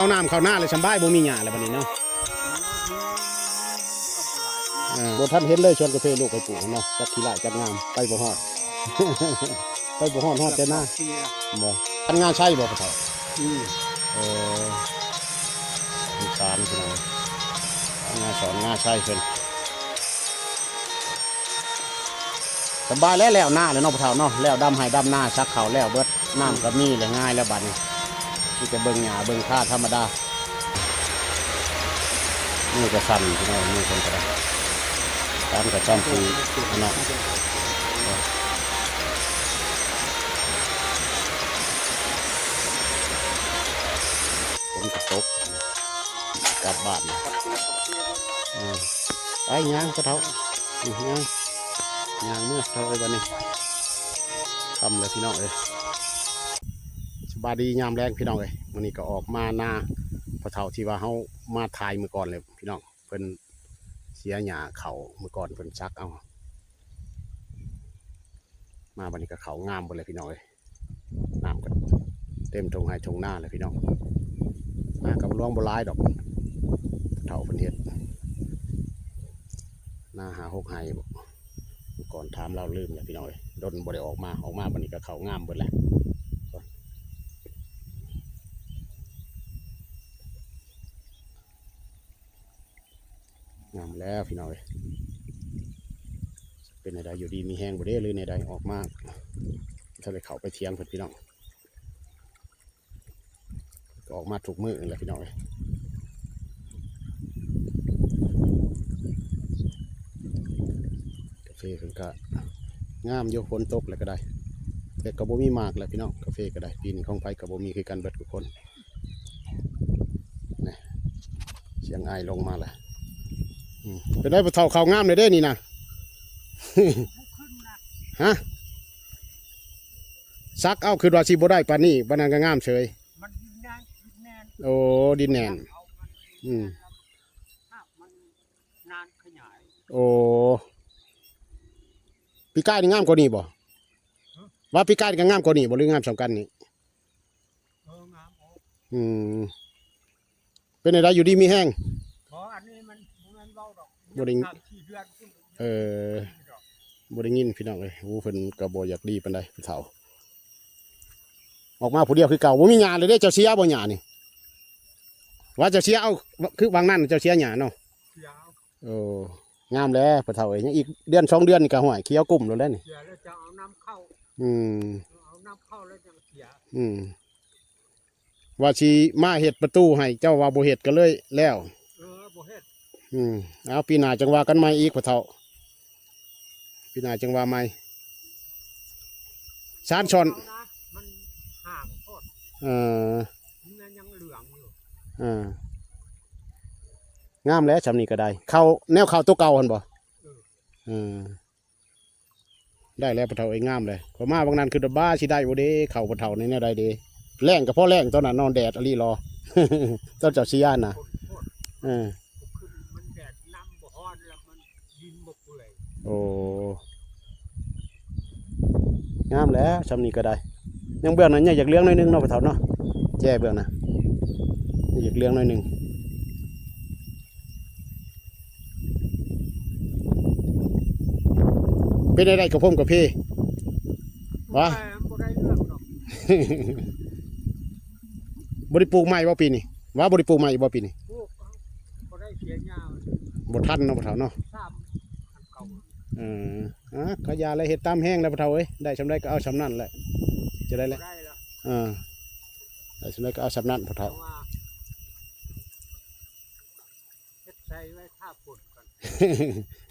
ເອົານ້ຳເຂົ້ານາແລ້ວສຳບາຍ ບໍ່ມີຫຍ້າແລ້ວບັດນີ້ເນາະ. ເອີ ບໍ່ທັນເຫັນເລີຍສວນກາເຟລູກໄປປູກເນາະ ຈັກຂີ້ລ້າຍຈັກງາມ ໄປບໍ່ຮອດ ໄປບໍ່ຮອດ ຮອດແຕ່ນາ. ບໍ່ ອັນງາໄຊບໍ່ພໍ່ເຖົ້າ? ອືມ ເອີ ສົງສານພີ່ນ້ອງ ງາສອນງາໄຊເພິ່ນ. ສະບາຍແລ້ວ ແລ້ວນາແລ້ວເນາະພໍ່ເຖົ້າເນາະ ແລ້ວດຳໄຮ່ດຳນາ ສັກເຂົ້າແລ້ວເບິດ ນ້ຳກໍມີແລ້ວ ງ່າຍແລ້ວບັດນີ້ ມີແຕ່ເບິ່ງຫຍ້າເບິ່ງຄາທຳມະດາ. ມືກໍສັ່ນພີ່ນ້ອງ ມືເພິ່ນກໍໄດ້ ຕາມກໍຊ່ຳຄືເນາະ. ຝົນກໍຕົກ ກັບບ້ານ ເອີ ໄປຍ່າງພໍ່ເຖົ້າ ອື ຍ່າງ ຍ່າງເມືອພໍ່ເຖົ້າເອີຍ ບັດນີ້ຄ່ຳແລ້ວພີ່ນ້ອງເອີຍ. ສະບາຍດີຍາມແລງພີ່ນ້ອງເອີຍ ມື້ນີ້ກໍອອກມານາພໍ່ເຖົ້າທີ່ວ່າເຮົາມາຖ່າຍມື້ກ່ອນແຫຼະພີ່ນ້ອງ ເພິ່ນເສຍຫຍ້າເຂົ້າມື້ກ່ອນ ເພິ່ນສັກເອົາ ມາບັດນີ້ກໍເຂົ້າງາມເບິດແລ້ວພີ່ນ້ອງເອີຍ. ນ້ຳກໍເຕັມທົ່ງໄຮ່ທົ່ງນາແລ້ວພີ່ນ້ອງ ນາກໍລວງບໍ່ຫຼາຍດອກ ເຖົ້າເພິ່ນເຮັດນາຫ້າຫົກໄຮ່ບໍ ກ່ອນຖາມລາວລືມແລ້ວພີ່ນ້ອງເອີຍ ດົນບໍ່ໄດ້ອອກມາ ອອກມາບັດນີ້ກໍເຂົ້າງາມເບິດແລ້ວ ງາມແລ້ວພີ່ນ້ອງເອີຍ. ເປັນແນວໃດ ຢູ່ດີມີແຮງບໍ່ເດ້ ຫຼືແນວໃດ ອອກມາທັນໄດ້ເຂົ້າໄປຖຽງເພິ່ນພີ່ນ້ອງ ອອກມາທຸກມື້ແຫຼະພີ່ນ້ອງເອີຍ. ກາເຟເພິ່ນກະງາມຢູ່ ຝົນຕົກແລ້ວກໍໄດ້ ແຕ່ກໍບໍ່ມີໝາກແຫຼະພີ່ນ້ອງ ກາເຟກໍໄດ້ ປີນີ້ຂອງໃຜກໍບໍ່ມີຄືກັນເບິດທຸກຄົນ. ນີ້ ສຽງອ້າຍລົງມາແລ້ວ ອືມ ເປັນໄດ໋ ຜູ້ເຖົ້າ ເຂົ້າງາມແລ້ວເດ້ນີ້ນະ ຮະ ສັກເອົາ ຄິດວ່າຊິບໍ່ໄດ້ປານນີ້ ປານນັ້ນກໍງາມເສີຍ ມັນດິນແໜ້ນ ດິນແໜ້ນ ໂອ້ ດິນແໜ້ນ ອືມ ຮາກມັນນານຂະຫຍາຍ ໂອ້ ປີກາຍນີ້ງາມກວ່ານີ້ບໍ່? ຮະ ວ່າປີກາຍນີ້ກໍງາມກວ່ານີ້ບໍ່ ຫຼືງາມສ່ຳກັນນີ້? ເອີ ງາມອອກ ອືມ ເປັນແນວໃດ ຢູ່ດີມີແຮງ? ບໍ່ ອັນນີ້ມັນບໍ່ແມ່ນເວົ້າດອກ ບໍ່ໄດ້ ສາມສີ່ເດືອນພຸ້ນ ເອີ ບໍ່ໄດ້ຍິນພີ່ນ້ອງເອີຍ. ໂອ້ ເພິ່ນກໍບໍ່ຢາກດີປານໃດຜູ້ເຖົ້າ ອອກມາຜູ້ດຽວຄືເກົ່າ ບໍ່ມີຫຍ້າເລີຍເດ້. ເຈົ້າເສຍບໍ່ຫຍ້ານີ້? ວ່າເຈົ້າເສຍເອົາ ຄືຫວ່າງນັ້ນເຈົ້າເສຍຫຍ້າເນາະ? ເສຍເອົາ ເອີ ງາມແລ້ວພໍ່ເຖົ້າເອີຍ ຍັງອີກເດືອນສອງເດືອນນີ້ກໍ ຫ້ວຍ ຂຽວກຸ້ມໂລດແລ້ວນີ້ ເສຍແລ້ວຈະເອົານ້ຳເຂົ້າ ອືມ ເອົານ້ຳເຂົ້າແລ້ວຈັ່ງເສຍ ອືມ ວ່າຊິມາເຮັດປະຕູໃຫ້ ເຈົ້າວ່າບໍ່ເຮັດກໍເລີຍແລ້ວ ເອີ ບໍ່ເຮັດ ອືມ ເອົາ ປີໜ້າຈັ່ງວ່າກັນໃໝ່ອີກພໍ່ເຖົ້າ ປີໜ້າຈັ່ງວ່າໃໝ່ ຊານຊ່ອນ ມັນຫ່າງໂພດ ເອີ ມັນຍັງເຫຼືອງຢູ່ ເອີ ງາມແລ້ວ ຊ່ຳນີ້ກໍໄດ້ ເຂົ້າ ແນວເຂົ້າໂຕເກົ່າຫັ້ນບໍ່? ເອີ ເອີ ໄດ້ແລ້ວພໍ່ເຖົ້າເອີຍ ງາມເລີຍ. ຂ້ອຍມາຫວ່າງນັ້ນ ຄິດວ່າບ້າ ຊິໄດ້ບໍ່ເດ້ ເຂົ້າພໍ່ເຖົ້ານີ້ແນວໃດເດ້ ແລ້ງກໍພໍແລ້ງຕອນນັ້ນເນາະ ແດດອີ່ຫຼີຫຼໍ ຕອນເຈົ້າເສຍນະ ຝົນໂພດ ເອີ ບໍ່ຂຶ້ນ ມັນແດດນຳບໍ່ຮ້ອນ ແລ້ວມັນດິນບໍ່ເປື່ອຍ ໂອ້ ງາມແລ້ວ ຊ່ຳນີ້ກໍໄດ້. ຍັງເບື້ອງນັ້ນຍັງຢາກເຫຼືອງໜ້ອຍໜຶ່ງເນາະພໍ່ເຖົ້າເນາະ ແຈເບື້ອງນະ ຍັງຢາກເຫຼືອງໜ້ອຍໜຶ່ງ. ເປັນໃດໆ ກະພົມກະເພ ວະ ບໍ່ໄດ້ເລື່ອງດອກ ບໍ່ໄດ້ປູກໃໝ່ບໍ່ປີນີ້? ວ່າບໍ່ໄດ້ປູກໃໝ່ອີກບໍ່ປີນີ້? ປູກ ບໍ່ໄດ້ເສຍຫຍ້າ ບໍ່ທັນເນາະພໍ່ເຖົ້າເນາະ ຊ້ຳ ເອີ ອ່າ ກໍຢ່າແຫຼະ ເຮັດຕາມແຮງແຫຼະພໍ່ເຖົ້າເອີຍ ໄດ້ຊ່ຳໃດກໍເອົາຊ່ຳນັ້ນແຫຼະ ຈະໄດ້ແຫຼະ ເອີ ໄດ້ຊ່ຳໃດກໍເອົາຊ່ຳນັ້ນພໍ່ເຖົ້າ. ເຮັດໃສ່ໄວ້ຖ້າຝົນກ່ອນ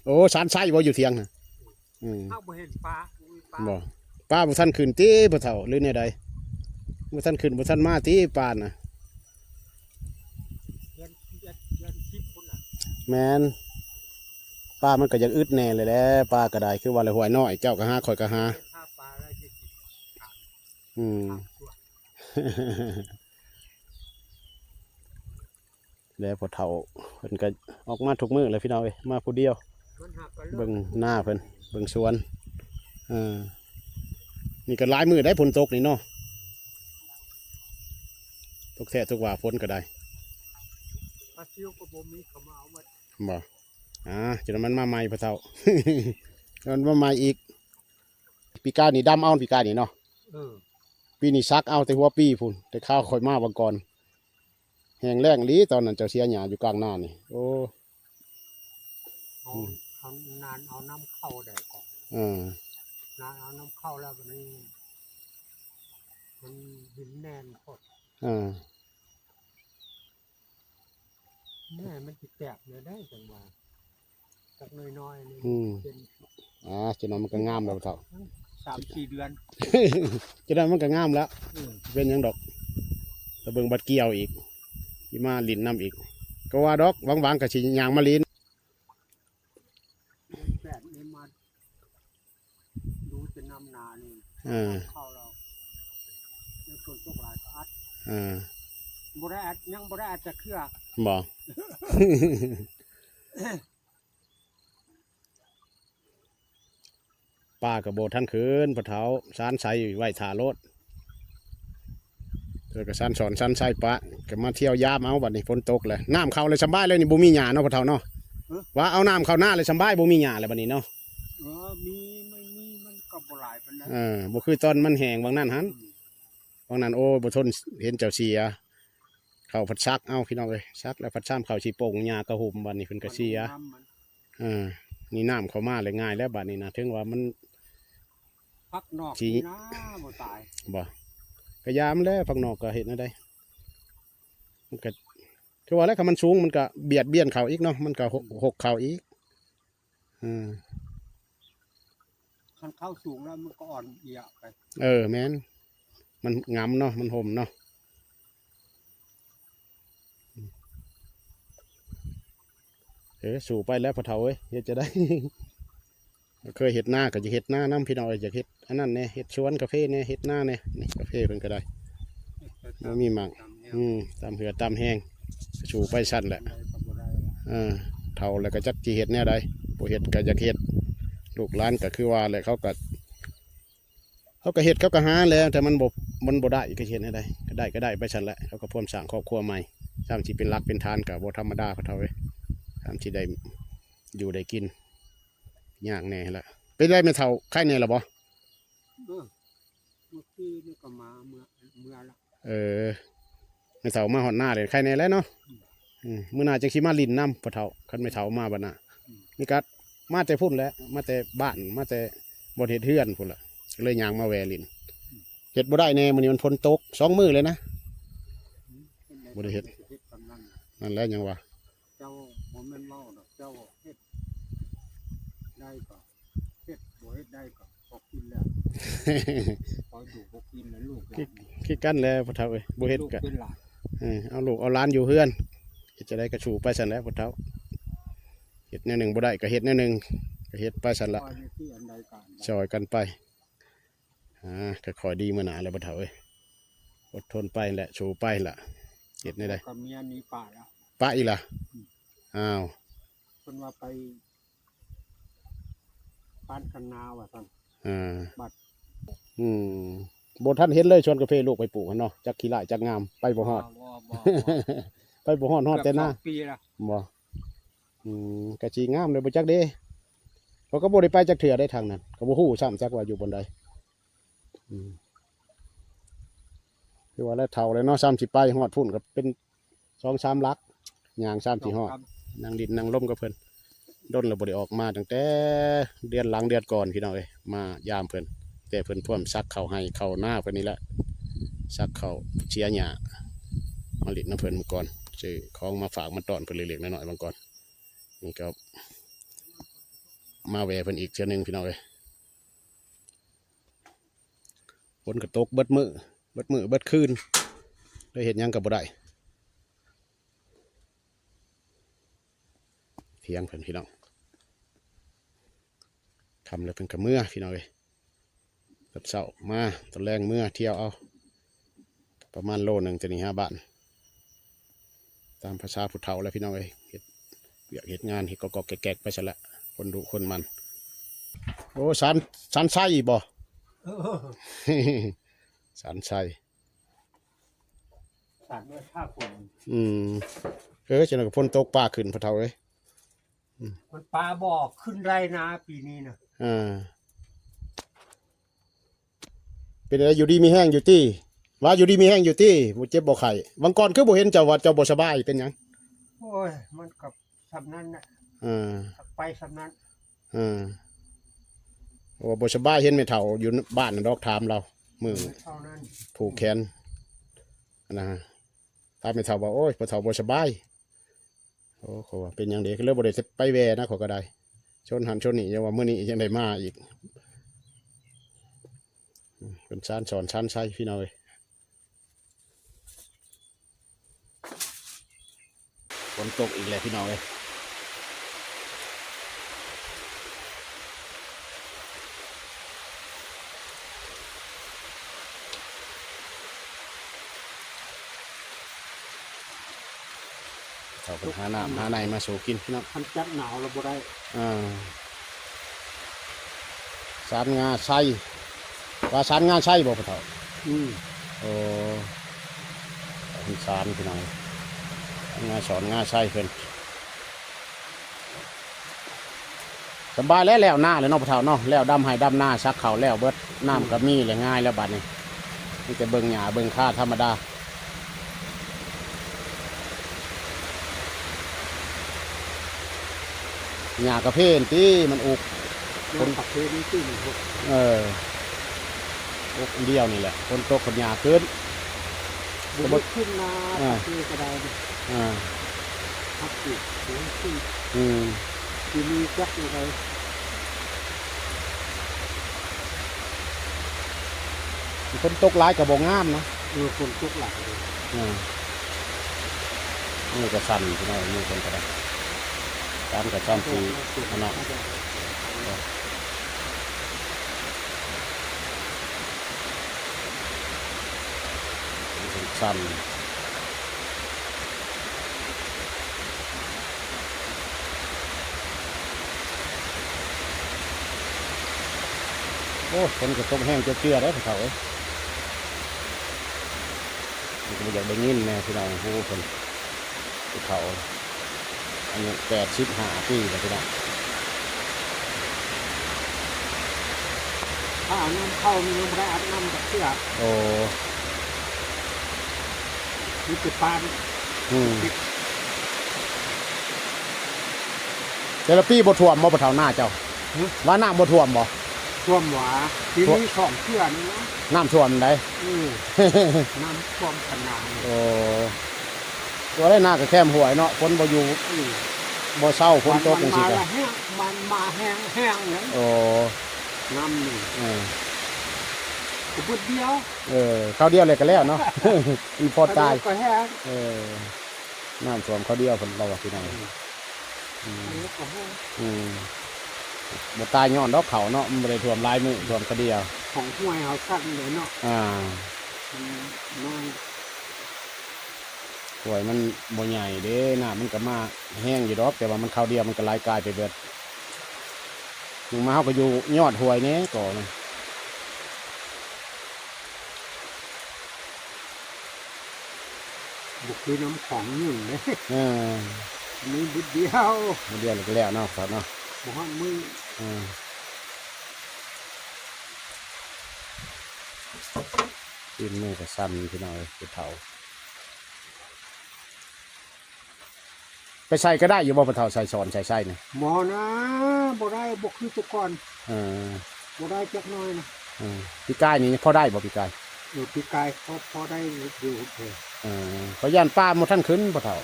ໂອ້ ຊານໄຊບໍ່ຢູ່ຖຽງນະ? ອືມ ເຮົາບໍ່ເຫັນປາ ບໍ່ມີປາ ບໍ່ ປາບໍ່ທັນຂຶ້ນຕິພໍ່ເຖົ້າ ຫຼືແນວໃດ? ບໍ່ທັນຂຶ້ນ ບໍ່ທັນມາຕິປານະ? ເດືອນສິບເອັດ ເດືອນສິບພຸ້ນລະ ແມ່ນ ປາມັນກໍຢາກອຶດແດ່ແຫຼະ ປາກໍໄດ້ ຄືວ່າແຫຼະ ຫ້ວຍນ້ອຍ ເຈົ້າກໍຫາ ຂ້ອຍກໍຫາ ຖ້າປາແລ້ວຈະກິນ ອືມ ແລ້ວພໍ່ເຖົ້າເພິ່ນກໍອອກມາທຸກມື້ແຫຼະພີ່ນ້ອງເອີຍ ມາຜູ້ດຽວ ເບິ່ງນາເພິ່ນ ເບິ່ງສວນ ເອີ ນີ້ກໍຫຼາຍມື້ໄດ໋ ຝົນຕົກນີ້ເນາະ ຕົກແທ້ຕົກວ່າ ຝົນກໍໄດ້ ປາຊິວກໍບໍ່ມີ ເຂົາມາເອົາໝົດ. ບໍ່ ອ່າ ຈະນັ້ນມັນມາໃໝ່ພໍ່ເຖົ້າ ມັນມາໃໝ່ອີກ. ປີກາຍນີ້ດຳເອົາ ປີກາຍນີ້ເນາະ. ເອີ ປີນີ້ສັກເອົາແຕ່ຫົວປີພຸ້ນ ແຕ່ຄາວຂ້ອຍມາບາງກ່ອນ ແຫ້ງແລ້ງອີ່ຫຼີ. ຕອນນັ້ນເຈົ້າເສຍຫຍ້າຢູ່ກາງນານີ້ ໂອ້ ເອົາ ອືມ ເອົານານເອົານ້ຳເຂົ້າໄດ້ກ່ອນ. ເອີ ນານເອົານ້ຳເຂົ້າແລ້ວ ບັດນີ້ມັນດິນແໜ້ນໂພດ. ເອີ ແມ່ນ ມັນຊິແຕກແນວໃດ ຈັ່ງວ່າ ຈັກໜ້ອຍໆນີ້ ອືມ ເປັນ ອ່າ ຈັກໜ້ອຍມັນກໍງາມແລ້ວເຖົ້າ ສາມສີ່ເດືອນ ຈັກໜ້ອຍມັນກໍງາມແລ້ວ. ອືມ ເປັນຫຍັງດອກ ແຕ່ເບິ່ງບັດກ່ຽວອີກ ຊິມາຫຼິ້ນນຳອີກ ກໍວ່າດອກ ຫວັງໆກໍຊິຍ່າງມາຫຼິ້ນ. ແປດນີ້ມາ ດູແຕ່ນ້ຳນານີ້ ເອີ ເຂົ້າແລ້ວ ໃນຝົນຕົກຫຼາຍກໍອັດ. ເອີ ບໍ່ໄດ້ອັດ ຍັງບໍ່ໄດ້ອັດຈັກເທື່ອ. ບໍ່ ປາກໍບໍ່ທັນຂຶ້ນ ພໍ່ເຖົ້າ ຊານໃສ່ໄວ້ຖ້າໂລດ. ເອີ ກະສັນສອນສັນໄຊປະ ກະມາທ່ຽວຢາມເອົາ. ບັດນີ້ຝົນຕົກແລ້ວ ນ້ຳເຂົ້າແລ້ວສະບາຍເລີຍນີ້ ບໍ່ມີຫຍ້າເນາະພໍ່ເຖົ້າເນາະ. ຫື? ວ່າເອົານ້ຳເຂົ້ານາແລ້ວສະບາຍ ບໍ່ມີຫຍ້າແລ້ວບັດນີ້ເນາະ. ເອີ ມີ ມັນມີ ມັນກໍບໍ່ຫຼາຍປານໃດ. ເອີ ບໍ່ຄືຕອນມັນແຫ້ງຫວ່າງນັ້ນຫັ້ນ. ອືມ ຫວ່າງນັ້ນ ໂອ້ຍ ບໍ່ທົນເຫັນເຈົ້າເສຍ. ເຂົ້າພັດສັກເອົາ ພີ່ນ້ອງເອີຍ ສັກແລ້ວພັດຊາມເຂົ້າຊິປົ່ງຫຍ້າກະຫຸ້ມ ບັດນີ້ເພິ່ນກະເສຍ. ເອີ ນີ້ນ້ຳເຂົ້າມາແລ້ວງ່າຍແລ້ວ ບາດນີ້ນະ ເຖິງວ່າມັນ ຜັກນອກ ຊິ ນີ້ນາບໍ່ຕາຍ. ບໍ່ ກະຢາມແລ້ວ ຜັກນອກກະເຮັດແນວໃດ ມັນກະ ຄືວ່າແຫຼະ ຄັນມັນສູງມັນກະບຽດບຽນເຂົ້າອີກເນາະ ມັນກະ ອືມ ຫົກເຂົ້າອີກ. ເອີ ຄັນເຂົ້າສູງແລ້ວມັນກໍອ່ອນເອຍໄປ. ເອີ ແມ່ນ ມັນຫງຳເນາະ ມັນຫົ່ມເນາະ. ເອີ ສູ້ໄປແລ້ວພໍ່ເຖົ້າເອີຍ ເຮັດຈັ່ງໃດ. ເຄີຍເຮັດນາກໍຢາກເຮັດນານຳ ພີ່ນ້ອງເອີຍ ຢາກເຮັດອັນນັ້ນແດ່ ເຮັດສວນກາເຟແດ່ ເຮັດນາແດ່. ນີ້ກາເຟເພິ່ນກໍໄດ້ ບໍ່ມີໝາກ. ອືມ ຕາມເຫື່ອຕາມແຮງ ສູ້ໄປຊັ້ນແຫຼະ. ເອີ ເຖົ້າແລ້ວກໍຈັກຊິເຮັດແນວໃດ ບໍ່ເຮັດກໍຢາກເຮັດ ລູກຫຼານກໍຄືວ່າແຫຼະ ເຂົາກໍ ເຂົາກໍເຮັດ ເຂົາກໍຫາແຫຼະ ແຕ່ມັນບໍ່ ມັນບໍ່ໄດ້ ກໍເຮັດແນວໃດ ກໍໄດ້ ກໍໄດ້ໄປຊັ້ນແຫຼະ. ເຂົາກໍພວມສ້າງຄອບຄົວໃໝ່ ຊ້ຳຊິເປັນຫຼັກເປັນຖານກໍບໍ່ທຳມະດາ ພໍ່ເຖົ້າເອີຍ ຊ້ຳຊິໄດ້ຢູ່ໄດ້ກິນ ຍາກແດ່ຫັ້ນລະ. ເປັນໃດແມ່ເຖົ້າ ໄຄແດ່ລະບໍ່? ເອີ ມື້ກີ້ນີ້ກໍມາ ເມືອ ເມືອລະ. ເອີ ແມ່ເຖົ້າມາຮອດນາແລ້ວ ໄຄແດ່ແລ້ວເນາະ. ອືມ ອືມ ມື້ໜ້າຈັ່ງຊິມາຫຼິ້ນນຳພໍ່ເຖົ້າ ຄັນແມ່ເຖົ້າມາບັດໜ້າ. ອືມ ນີ້ກະມາແຕ່ພຸ້ນແຫຼະ ມາແຕ່ບ້ານ ມາແຕ່ບ່ອນເຮັດເຮືອນພຸ້ນລະ ກໍເລີຍຍ່າງມາແວ່ຫຼິ້ນ. ອືມ ເຮັດບໍ່ໄດ້ແດ່ ມື້ນີ້ມັນຝົນຕົກ ສອງມື້ເລີຍນະ. ອືມ ບໍ່ໄດ້ເຮັດ ເຮັດປານນັ້ນ ນັ້ນແຫຼະ ຍັງວ່າ ເຈົ້າບໍ່ແມ່ນເວົ້າດອກ ເຈົ້າເຮັດໄດ້ກໍເຮັດ ບໍ່ເຮັດໄດ້ກໍບໍ່ກິນແລ້ວ ຂໍຢູ່ບໍ່ກິນແລ້ວລູກຫຼານ. ຄື ຄືກັນແຫຼະພໍ່ເຖົ້າເອີຍ ບໍ່ເຮັດກໍ ເອີ ເອົາລູກເອົາຫຼານຢູ່ເຮືອນ ເຮັດຈັ່ງໃດກໍສູ້ໄປຊັ້ນແຫຼະພໍ່ເຖົ້າ. ເຮັດແນວໜຶ່ງບໍ່ໄດ້ກໍເຮັດແນວໜຶ່ງ ກໍເຮັດໄປຊັ້ນລະ ຊ່ອຍກັນໄປ. ອ່າ ຄ່ອຍໆດີມື້ໜ້າແຫຼະພໍ່ເຖົ້າເອີຍ ອົດທົນໄປແຫຼະ ສູ້ໄປແຫຼະ. ເຮັດແນວໃດ ເມຍໜີປະແລ້ວ ປະອີກລະ. ອືມ ອ້າວ ເພິ່ນວ່າໄປປານຄັນນາວ່າຊັ້ນ. ອ່າ ບັດ ອືມ ບໍ່ທັນເຫັນເລີຍ ສວນກາເຟລູກໄປປູກຫັ້ນເນາະ ຈັກຂີ້ຮ້າຍຈັກງາມ ໄປບໍ່ຮອດ. ບໍ່ ບໍ່ ບໍ່ ໄປບໍ່ຮອດ ຮອດແຕ່ນາ. ເກືອບສອງປີລະ. ບໍ່ ອືມ ກະຊິງາມເລີຍບໍ່ຈັກເດ້ ເພາະກໍບໍ່ໄດ້ໄປຈັກເທື່ອໄດ໋ທາງນັ້ນ ກໍບໍ່ຮູ້ຊ້ຳຈັກວ່າຢູ່ບ່ອນໃດ. ອືມ ຄືວ່າແລ້ວເຖົ້າແລ້ວເນາະ ຊ້ຳຊິໄປຮອດພຸ້ນກໍເປັນສອງສາມຫຼັກ ຍ່າງຊ້ຳຊິຮອດ. ນັ່ງຫຼິ້ນນັ່ງລົມກັບເພິ່ນ ດົນແລ້ວບໍ່ໄດ້ອອກມາ ຕັ້ງແຕ່ເດືອນຫຼັງເດືອນກ່ອນ ພີ່ນ້ອງເອີຍ ມາຢາມເພິ່ນ ແຕ່ເພິ່ນພວມສັກເຂົ້າໄຮ່ເຂົ້ານາເພິ່ນນີ້ແຫຼະ ສັກເຂົ້າເສຍຫຍ້າ ມາຫຼິ້ນນຳເພິ່ນມື້ກ່ອນ ຊື້ຂອງມາຝາກມາຕ້ອນເພິ່ນເລັກໆນ້ອຍໆບາງກ່ອນ. ນີ້ກໍມາແວ່ເພິ່ນອີກເທື່ອໜຶ່ງ ພີ່ນ້ອງເອີຍ. ຝົນກໍຕົກເບິດມື້ ເບິດມື້ເບິດຄືນ ເລີຍເຮັດຫຍັງກໍບໍ່ໄດ້. ຖຽງເພິ່ນ ພີ່ນ້ອງ ຄ່ຳແລ້ວເພິ່ນກໍເມືອ ພີ່ນ້ອງເອີຍ. ຕອນເຊົ້າມາ ຕອນແລງເມືອທ່ຽວເອົາ ປະມານໂລໜຶ່ງ ຈະໜີຫາບ້ານ ຕາມພາສາຜູ້ເຖົ້າແຫຼະ ພີ່ນ້ອງເອີຍ ເຮັດວຽກເຮັດງານ ເຮັດກອກໆແກກໆໄປຊັ້ນລະ ຄົນດຸຄົນໝັ່ນ. ໂອ້ ສານ ສານໄຊບໍ? ເອີ ສານໄຊ. ສານເມື່ອຖ້າຝົນ ອືມ ເອີ ຈັ່ງນັ້ນກໍຝົນຕົກປາຂຶ້ນ ພໍ່ເຖົ້າເອີຍ. ອືມ ມັນປາບໍ່ຂຶ້ນໄດ້ນາປີນີ້ນະ. ເອີ ເປັນໃດ ຢູ່ດີມີແຮງຢູ່ຕິ? ວ່າຢູ່ດີມີແຮງຢູ່ຕິ? ບໍ່ເຈັບບໍ່ໄຂ້? ວັງກ່ອນຄືບໍ່ເຫັນເຈົ້າ ວ່າເຈົ້າບໍ່ສະບາຍ ເປັນຫຍັງ? ໂອ້ຍ ມັນກໍສ່ຳນັ້ນແຫຼະ. ເອີ ໄປສ່ຳນັ້ນ. ເອີ ວ່າບໍ່ສະບາຍ ເຫັນແມ່ເຖົ້າຢູ່ບ້ານນັ້ນດອກ ຖາມລາວມື້ ເອີ ເທົ່ານັ້ນ ຜູກແຂນ ອັນນະ ຖາມແມ່ເຖົ້າວ່າ ໂອ້ຍ ພໍ່ເຖົ້າບໍ່ສະບາຍ. ໂອ້ ເຂົາວ່າເປັນຫຍັງເດ ກໍເລີຍບໍ່ໄດ້ໄປແວ່ນະ ຂ້ອຍກໍໄດ້ ຊົນຫັ້ນຊົນນີ້ ຍັງວ່າມື້ນີ້ຍັງໄດ້ມາອີກ. ອືມ ເພິ່ນຊານສອນຊານໄຊ ພີ່ນ້ອງເອີຍ. ຝົນຕົກອີກແລ້ວ ພີ່ນ້ອງເອີຍ. ເຂົາເພິ່ນຫານ້ຳຫາໃນມາສູ່ກິນ ພີ່ນ້ອງ. ຄັນຈັດໜາວແລ້ວບໍ່ໄດ້. ອ່າ ສານງາໄຊ ວ່າສານງາໄຊບໍ່ ພໍ່ເຖົ້າ? ອືມ ໂອ້ ເພິ່ນສານ ພີ່ນ້ອງ ງາສອນງາໄຊເພິ່ນ. ສະບາຍແລ້ວ ແລ້ວນາແລ້ວເນາະ ພໍ່ເຖົ້າເນາະ ແລ້ວດຳໄຮ່ດຳນາ ສັກເຂົ້າແລ້ວເບິດ ນ້ຳກໍມີແລ້ວ ງ່າຍແລ້ວບາດນີ້ ມີແຕ່ເບິ່ງຫຍ້າເບິ່ງຄາທຳມະດາ. ຫຍ້າກະເພນຕິ ມັນອຸກ ຫຍ້າກະເພນຕິ ມັນ ເອີ ອຸກອັນດຽວນີ້ແຫຼະ ຝົນຕົກ ຂົນຫຍ້າຂຶ້ນ ບໍ່ໄດ້ຂຶ້ນນາ ອ່າ ກະເພກໍໄດ້. ອ່າ ຮັບອີກ ບໍ່ໄດ້ຂຶ້ນ. ອືມ ຊິມີຈັກແນວໃດ? ຝົນຕົກຫຼາຍກໍບໍ່ງາມນະ. ເອີ ຝົນຕົກຫຼາຍເດ້. ອ່າ ມືກໍສັ່ນ ພີ່ນ້ອງ ມືເພິ່ນກໍໄດ້ ສັ່ນກໍສັ່ນ ຊິ ອັນນັ້ນ ສັ່ນ. ໂອ້ ຝົນກໍຕົກແຮງເຈື່ອເດ້ ພໍ່ເຖົ້າເອີຍ. ມັນກໍບໍ່ຢາກໄດ້ຍິນແດ່ ພີ່ນ້ອງ ຫູເພິ່ນ ຜູ້ເຖົ້າ ອາຍຸແປດສິບຫ້າປີແລ້ວ ພີ່ນ້ອງ. ຖ້ານ້ຳເຂົ້ານີ້ຍັງບໍ່ໄດ້ອາບນ້ຳຈັກເທື່ອ. ໂອ້ ມີແຕ່ປານ. ອືມ ແຕ່ລະປີບໍ່ຖ້ວມບໍ່ ພໍ່ເຖົ້າ ນາເຈົ້າ? ຫຶ? ວ່ານ້ຳບໍ່ຖ້ວມບໍ່? ຖ້ວມຫວາ ປີນີ້ສອງເທື່ອນີ້ນະ ນ້ຳຖ້ວມໃດ໋. ເອີ ນ້ຳຖ້ວມຂະໜາດນີ້. ໂອ້ ຕົວໃດນາກໍແຄມຫ້ວຍເນາະ ຝົນບໍ່ຢູ່ ອືມ ບໍ່ເຊົາ ຝົນຕົກຈັ່ງຊີ້ກໍ ມັນມາແຮງ ມັນມາແຮງໆເລີຍ. ໂອ້ ນ້ຳນີ້ ເອີ ກໍບຶດດຽວ. ເອີ ຄາວດຽວແລ້ວກໍແລ້ວເນາະ ມັນພໍຕາຍ ຄາວດຽວກໍແຫ້ງ. ເອີ ນ້ຳຖ້ວມຄາວດຽວເພິ່ນເວົ້າວ່າ ພີ່ນ້ອງ. ອືມ ອືມ ອັນນີ້ກໍແຫ້ງ. ອືມ ບໍ່ຕາຍຍ້ອນດອກເຂົາເນາະ ມັນບໍ່ໄດ້ຖ້ວມຫຼາຍມື້ ຖ້ວມຄາວດຽວ. ຂອງຫ້ວຍເຮົາສັ້ນເລີຍເນາະ. ອ່າ ມັນນ້ອຍ ຫ້ວຍມັນບໍ່ໃຫຍ່ເດ້ ນ້ຳມັນກໍມາແຮງຢູ່ດອກ ແຕ່ວ່າມັນຄາວດຽວມັນກໍໄຫຼກາຍໄປເບິດ. ມາເຮົາກໍຢູ່ຍອດຫ້ວຍນີ້ກໍ ບໍ່ຄືນ້ຳຂອງຫຍຸ້ນເດ້. ເອີ ມີບຶດດຽວ ບຶດດຽວແລ້ວກໍແລ້ວເນາະ ເຂົາເນາະ ບໍ່ຮອດມື້. ເອີ ຕີນມືກໍສັ່ນ ພີ່ນ້ອງເອີຍ ຜູ້ເຖົ້າ. ໄປໃສ່ກໍໄດ້ຢູ່ບໍ່ ພໍ່ເຖົ້າ ໃສ່ສອນໃສ່ໄຊນີ້? ບໍ່ນະ ບໍ່ໄດ້ ບໍ່ຄືແຕ່ກ່ອນ. ເອີ ບໍ່ໄດ້ຈັກໜ້ອຍນະ. ເອີ ປີກາຍນີ້ພໍໄດ້ບໍ່ ປີກາຍ? ເອີ ປີກາຍພໍ ພໍໄດ້ຢູ່. ເອີ ເອີ ຂ້ອຍຢ້ານປາບໍ່ທັນຂຶ້ນ ພໍ່ເຖົ້າ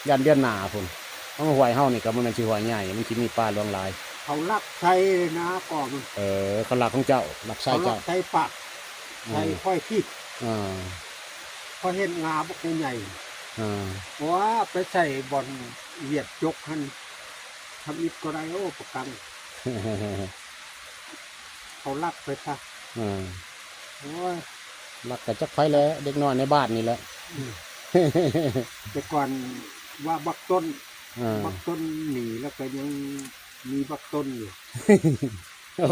ຢ້ານເດືອນໜ້າພຸ້ນ. ເອົາ ຫ້ວຍເຮົານີ້ກໍບໍ່ແມ່ນຊິຫ້ວຍໃຫຍ່ ມັນຊິມີປາຫຼວງຫຼາຍ. ເຂົາລັກໃສ່ນາກໍມັນ. ເອີ ເຂົາລັກຂອງເຈົ້າ ລັກໃສ່ເຈົ້າ ເຂົາລັກໃສ່ປາກ. ອືມ ໃສ່ຂ້ອຍທີ່ ອ່າ ຂ້ອຍເຮັດງາບັກໃຫຍ່. ອ່າ ເພາະວ່າໄປໃສ່ບ່ອນຫວຽດຈົກຫັ້ນ ທຳອິດກໍໄດ້. ໂອ້ ປະກັນ ເຂົາລັກໄປຊະ. ອ່າ ໂອ້ຍ ລັກກໍຈັກໃຜແຫຼະ ເດັກນ້ອຍໃນບ້ານນີ້ແຫຼະ. ອືມ ແຕ່ກ່ອນວ່າບັກຕົ້ນ ອ່າ ບັກຕົ້ນໜີແລ້ວກໍຍັງມີບັກຕົ້ນຢູ່.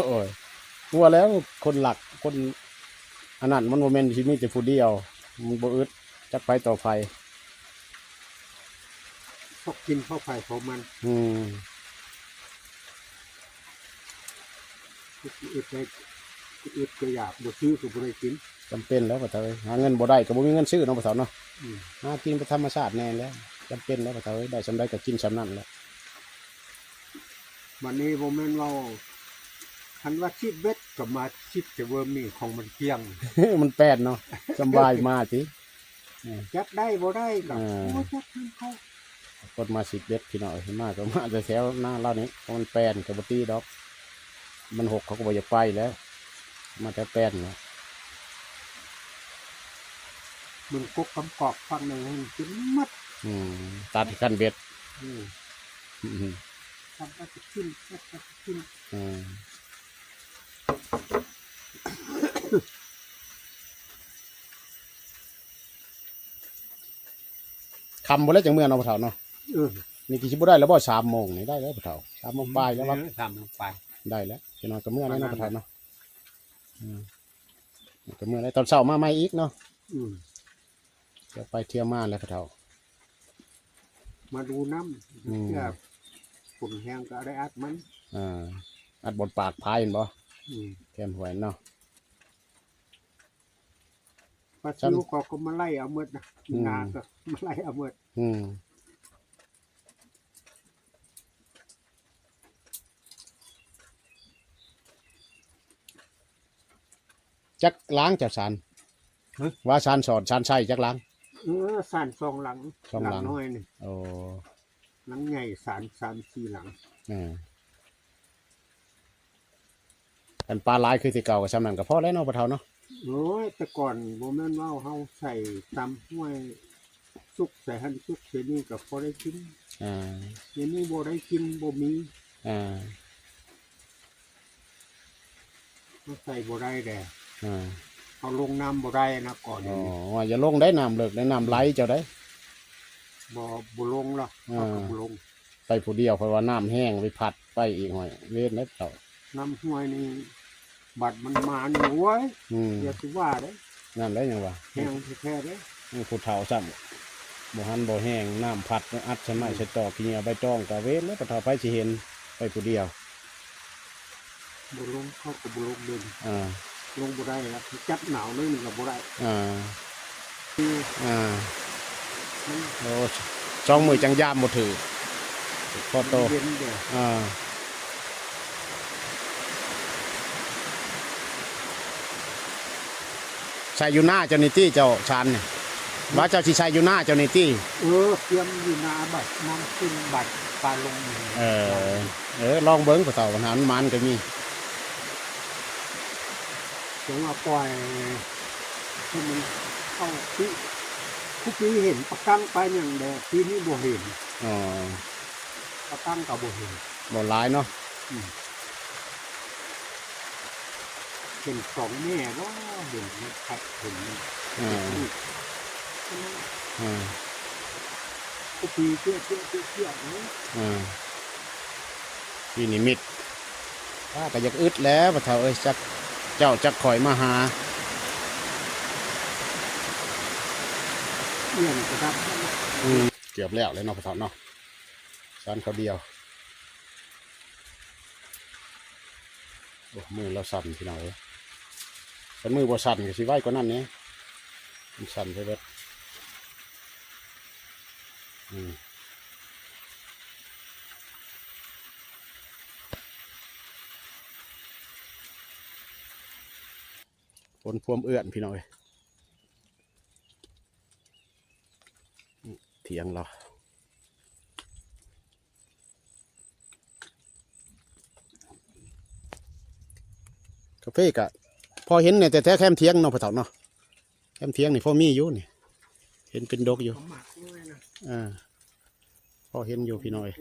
ໂອ້ຍ ວ່າແລ້ວ ຄົນລັກ ຄົນອັນນັ້ນ ມັນບໍ່ແມ່ນຊິມີແຕ່ຜູ້ດຽວ ມັນບໍ່ອຶດ ຈັກໃຜຕໍ່ໃຜ. ພວກກິນເຂົ້າໃຜເຂົ້າມັນ. ອືມ ເຮັດໄດ້ ເຮັດກໍຢາກ ບໍ່ຊື້ກໍບໍ່ໄດ້ກິນ. ຈຳເປັນແລ້ວພໍ່ເຖົ້າເອີຍ ຫາເງິນບໍ່ໄດ້ກໍບໍ່ມີເງິນຊື້ເນາະພໍ່ເຖົ້າເນາະ. ອືມ ຫາກິນໄປທຳມະຊາດແດ່ແລ້ວ ຈຳເປັນແລ້ວພໍ່ເຖົ້າເອີຍ ໄດ້ສ່ຳໃດກໍກິນສ່ຳນັ້ນແຫຼະ. ບັດນີ້ບໍ່ແມ່ນເວົ້າ ຄັນວ່າຊິດເບັດກໍມາຊິດແຕ່ເວີມນີ້ ຂອງມັນກ້ຽງ ມັນແປນເນາະ ສຳບາຍມາຕິ. ເອີ ຈັບໄດ້ບໍ່ໄດ້ກໍ ເອີ ບໍ່ຈັບນຳເຂົາ. ຄົນມາຊິດເບັດພີ່ນ້ອງເອີຍ ມາກໍມາແຕ່ແຖວນາລາວນີ້ ເພາະມັນແປນກໍບໍ່ຕີດອກ ມັນຫົກເຂົາກໍບໍ່ຢາກໄປແລ້ວ ມາແຕ່ແປນເນາະ. ມັນກົກກຳກອກຝັ່ງໜຶ່ງຫັ້ນກິນໝົດ. ອືມ ຕັດໃຫ້ຄັນເບັດ. ອືມ ອືມ ຕັດກໍກິນ ຕັດກໍກິນ. ອືມ ຄ່ຳພຸ້ນແຫຼະຈັ່ງເມືອເນາະພໍ່ເຖົ້າເນາະ. ເອີ ນີ້ກໍຊິບໍ່ໄດ້ແລ້ວບໍ່ ສາມໂມງນີ້ ໄດ້ແລ້ວພໍ່ເຖົ້າ ສາມໂມງປາຍແລ້ວ. ເອີ ສາມໂມງປາຍ ໄດ້ແລ້ວ ຈັ່ງໜ້ອຍກໍເມືອແລ້ວເນາະພໍ່ເຖົ້າເນາະ. ອືມ ກໍເມືອແລ້ວ ຕອນເຊົ້າມາໃໝ່ອີກເນາະ. ອືມ ຈະໄປທ່ຽວມາແລ້ວພໍ່ເຖົ້າ ມາດູນຳ. ອືມ ເພື່ອຝົນແຮງກໍໄດ້ອັດມັນ. ອ່າ ອັດບ່ອນປາກພາຍແມ່ນບໍ່? ອືມ ແຄມຫ້ວຍເນາະ. ປາຊິວເຂົາກໍມາໄລ່ເອົາໝົດນະ. ອືມ ນາກໍມາໄລ່ເອົາໝົດ. ອືມ ຈັກຫຼັງເຈົ້າຊານ? ຮະ? ວ່າຊານສອນ ຊານໄຊຈັກຫຼັງ? ເອີ ຊານສອງຫຼັງ ສອງຫຼັງ ຫຼັງນ້ອຍນີ້. ໂອ້ ຫຼັງໃຫຍ່ຊານສາມສີ່ຫຼັງ. ເອີ ຄັນປາຫຼາຍຄືແຕ່ເກົ່າກໍຊ່ຳນັ້ນກໍພໍແລ້ວເນາະພໍ່ເຖົ້າເນາະ. ໂອ້ຍ ແຕ່ກ່ອນບໍ່ແມ່ນເວົ້າ ເຮົາໃສ່ຕາມຫ້ວຍ ສຸກໃສ່ຫັ້ນ ສຸກໃສ່ນີ້ກໍພໍໄດ້ກິນ. ອ່າ ດຽວນີ້ບໍ່ໄດ້ກິນ ບໍ່ມີ. ອ່າ ມັນໃສ່ບໍ່ໄດ້ແດ່. ອ່າ ເຮົາລົງນ້ຳບໍ່ໄດ້ນະ ກ່ອນ. ອໍ ວ່າຢ່າລົງໄດ໋ ນ້ຳເລິກໄດ໋ ນ້ຳໄຫຼເຈົ້າໄດ໋. ບໍ່ ບໍ່ລົງລະ. ອ່າ ເຮົາກໍບໍ່ລົງ ໄປຜູ້ດຽວ ເພາະວ່ານ້ຳແຮງໄປພັດໄປອີກ ຫ້ອຍ ເວນເດ້ເຈົ້າ. ນ້ຳຫ້ວຍນີ້ ບັດມັນມານີ້ ໂອ້ຍ ອືມ ຢ່າຊິວ່າເດ້. ນັ້ນແຫຼະຍັງວ່າ ແຮງແທ້ໆເດ້. ອືມ ຜູ້ເຖົ້າຊ້ຳ ບໍ່ຫັນບໍ່ແຮງ ນ້ຳພັດອັດໃສ່ໄມ້ ອືມ ໃສ່ຕອກ ຂີ້ເຫຍື້ອໃບຕອງ ກະເວນແລ້ວ ປະເຖົ້າ ໃຜຊິເຫັນ ໄປຜູ້ດຽວ. ບໍ່ລົງ ເຂົາກໍບໍ່ລົງເດີ. ອ່າ ລົງບໍ່ໄດ້ລະ ຈັບໜາວໜ້ອຍໜຶ່ງກໍບໍ່ໄດ້. ອ່າ ອ່າ ມັນ ໂອ້ ສອງມື້ຈັ່ງຍາມບໍ່ຖືກ ພໍໂຕ. ມັນເຢັນເດ້. ອ່າ ໃສ່ຢູ່ນາເຈົ້ານີ້ຕິ ເຈົ້າຊານນີ້? ວ່າເຈົ້າຊິໃສ່ຢູ່ນາເຈົ້ານີ້ຕິ? ເອີ ກຽມຢູ່ນາ ບັດນ້ຳຂຶ້ນ ບັດປາລົງ. ເອີ ເອີ ລອງເບິ່ງ ພໍ່ເຖົ້າ ຫາມັນໝານກໍມີ. ຈັ່ງວ່າປ່ອຍຄືມັນເຂົ້າປີ ຄຸປີເຫັນປາກັງປາຫຍັງແດ່ ປີນີ້ບໍ່ເຫັນ. ອໍ ປາກັງກໍບໍ່ເຫັນ ບໍ່ຫຼາຍເນາະ. ອືມ ເຫັນສອງແມ່ບໍ່ ເຫັນມັນຄັກ ເຫັນມັນ ອ່າ ເຫັນລູກ. ອ່າ ທຸກປີເຈ້ຍໆໆໆເນາະ. ອ່າ ປີນີ້ມິດ ປ້າກໍຢາກອຶດແຫຼະ ພໍ່ເຖົ້າເອີຍ ຈັກເຈົ້າຈັກຂ້ອຍມາຫາ. ອຽນກະດັບ. ອືມ ເກືອບແລ້ວແຫຼະເນາະ ພໍ່ເຖົ້າເນາະ ຊານເຂົາດຽວ. ໂອ້ ມືລາວສັ່ນພີ່ນ້ອງເອີຍ ຄັນມືບໍ່ສັ່ນກໍຊິໄວກວ່ານັ້ນແດ່ ມັນສັ່ນໄປເບິດ. ອືມ ຝົນພວມເອື້ອນພີ່ນ້ອງເອີຍ. ຖຽງລາວ ກາເຟກະພໍເຫັນແດ່ແຖວແຄມຖຽງເນາະ ພໍ່ເຖົ້າເນາະ. ແຄມຖຽງນີ້ພໍມີຢູ່ນີ້ ເຫັນເປັນດົກຢູ່. ເຂົາໝັກນ້ອຍນະ. ເອີ ພໍເຫັນຢູ່ພີ່ນ້ອງເອີຍ.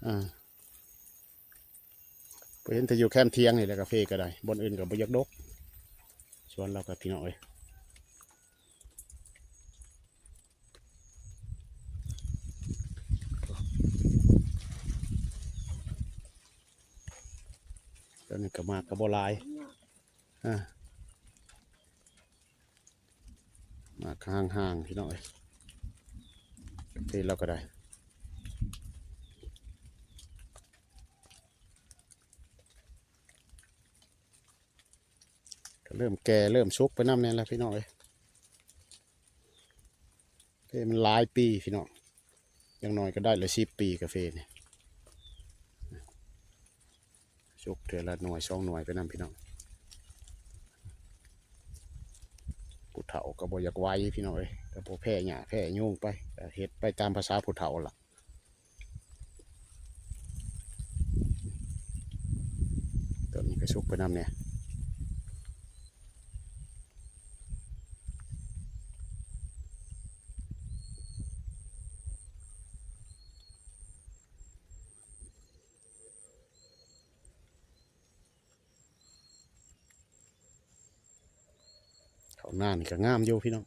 ອ່າ ໄປເຫັນແຕ່ຢູ່ແຄມຖຽງນີ້ແຫຼະ ກາເຟກໍໄດ້ ບ່ອນອື່ນກໍບໍ່ຢາກດົກ ສວນລາວກໍພີ່ນ້ອງເອີຍ. ຕອນນີ້ກໍໝາກກໍບໍ່ຫຼາຍ ອ່າ. ໝາກຫາງໆ ພີ່ນ້ອງເອີຍ ເທລາວກໍໄດ້. ເລີ່ມແກ່ເລີ່ມສຸກໄປນຳແດ່ລະພີ່ນ້ອງເອີຍ. ເຟມັນຫຼາຍປີພີ່ນ້ອງ, ຢ່າງໜ້ອຍກໍໄດ້ລະສິບປີກາເຟນີ້. ສຸກເທື່ອລະໜ່ວຍສອງໜ່ວຍໄປນຳພີ່ນ້ອງ. ຜູ້ເຖົ້າກໍບໍ່ຢາກໄຫວພີ່ນ້ອງເອີຍ, ກໍບໍ່ແພ້ຫຍ້າແພ້ຍຸງໄປ, ກໍເຮັດໄປຕາມພາສາຜູ້ເຖົ້າລະ. ຕົ້ນນີ້ກໍສຸກໄປນຳແດ່. ເຂົ້ານານີ້ກໍງາມຢູ່ພີ່ນ້ອງ,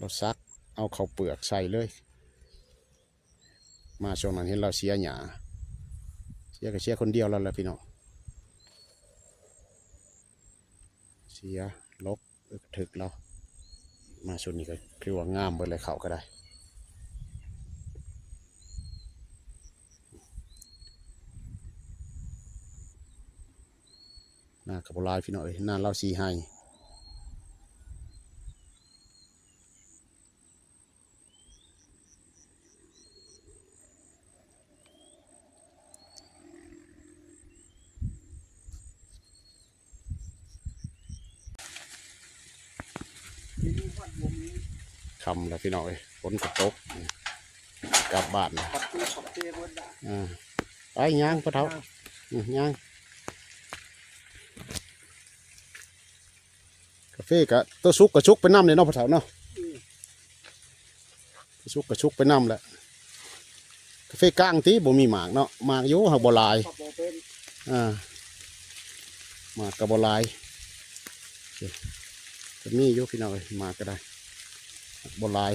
ລາວສັກເອົາເຂົ້າເປືອກໃສ່ເລີຍ. ມາຊ່ວງນັ້ນເຫັນລາວເສຍຫຍ້າ, ເສຍກໍເສຍຄົນດຽວລາວແຫຼະພີ່ນ້ອງ, ເສຍລົກ ເອີ ກະຖືກແລ້ວ. ມາຊຸດນີ້ກໍຄືວ່າງາມເບິດແລ້ວ, ເຂົ້າກໍໄດ້. ນາກໍບໍ່ຫຼາຍພີ່ນ້ອງເອີຍ, ນາລາວສີ່ໄຮ່. ຄ່ຳແລ້ວພີ່ນ້ອງເອີຍ, ຝົນກໍຕົກ, ກັບບ້ານ. ເອີ ໄປຍ່າງພໍ່ເຖົ້າ, ຍ່າງ. ກາເຟກະຕົວສຸກກະສຸກໄປນຳເດ້ເນາະພໍ່ເຖົ້າເນາະ. ອືມ ສຸກກະສຸກໄປນຳແຫຼະ. ກາເຟກ້າງຕິ ບໍ່ມີໝາກເນາະ, ໝາກຢູ່ຫາກບໍ່ຫຼາຍ. ອ່າ ໝາກກະບໍ່ຫຼາຍ, ກະມີຢູ່ພີ່ນ້ອງເອີຍ, ໝາກກະໄດ້ ບໍ່ຫຼາຍ.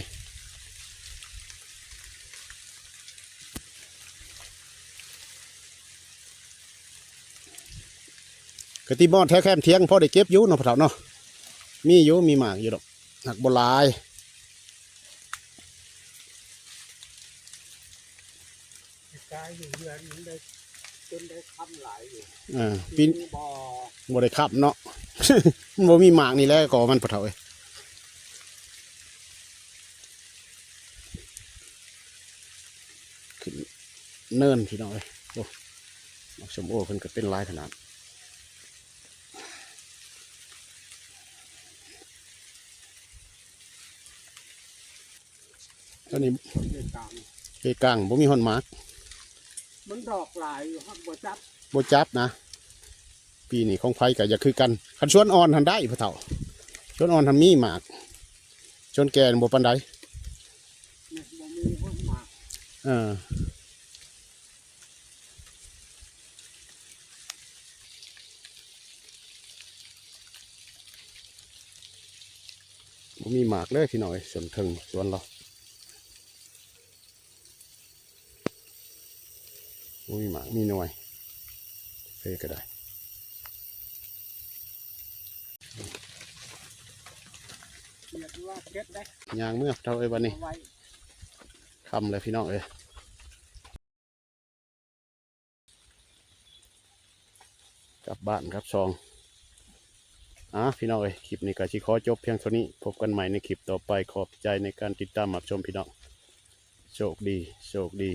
ກະຕິມອດແຖວແຄມທຽງພໍໄດ້ເກັບຢູ່ເນາະພໍ່ເຖົ້າເນາະ, ມີຢູ່ ມີໝາກຢູ່ດອກ ຫາກບໍ່ຫຼາຍ. ກາຍຢູ່ເຮືອນມັນໄດ້ ຈົນໄດ້ຄ້ຳຫຼາຍຢູ່. ເອີ ປີນີ້ບໍ່ ບໍ່ໄດ້ຄ້ຳເນາະ, ມັນບໍ່ມີໝາກນີ້ແຫຼະກໍມັນ ພໍ່ເຖົ້າເອີຍ. ຂຶ້ນເນີນພີ່ນ້ອງເອີຍ. ໂອ້ ໝາກສົ້ມໂອເພິ່ນກໍເປັນຫຼາຍຂະໜາດ. ຕອນນີ້ເພກາງ ເພກາງບໍ່ມີຮອດໝາກ, ມັນດອກຫຼາຍຢູ່ ຫາກບໍ່ຈັບ ບໍ່ຈັບນະ. ປີນີ້ຂອງໃຜກໍຢາກຄືກັນ, ຄັນສວນອ່ອນຫັ້ນໄດ້ພໍ່ເຖົ້າ, ສວນອ່ອນຫັ້ນມີໝາກ, ສວນແກ່ບໍ່ປານໃດ. ບໍ່ມີຮອດໝາກ ເອີ ບໍ່ມີໝາກເລີຍພີ່ນ້ອງເອີຍ, ສວນເທິງສວນລາວ ບໍ່ມີໝາກມີໜ່ວຍ. ເພກະໄດ້ ຍ່າງເມືອເຖົ້າເອີຍ ບາດນີ້ ເອົາໄວ້ ຄ່ຳແລ້ວພີ່ນ້ອງເອີຍ. ກັບບ້ານກັບຊ່ອງ. ອ່າ ພີ່ນ້ອງເອີຍ, ຄລິບນີ້ກໍຊິຂໍຈົບພຽງເທົ່ານີ້. ພົບກັນໃໝ່ໃນຄລິບຕໍ່ໄປ. ຂອບໃຈໃນການຕິດຕາມຮັບຊົມພີ່ນ້ອງ. ໂຊກດີ ໂຊກດີ.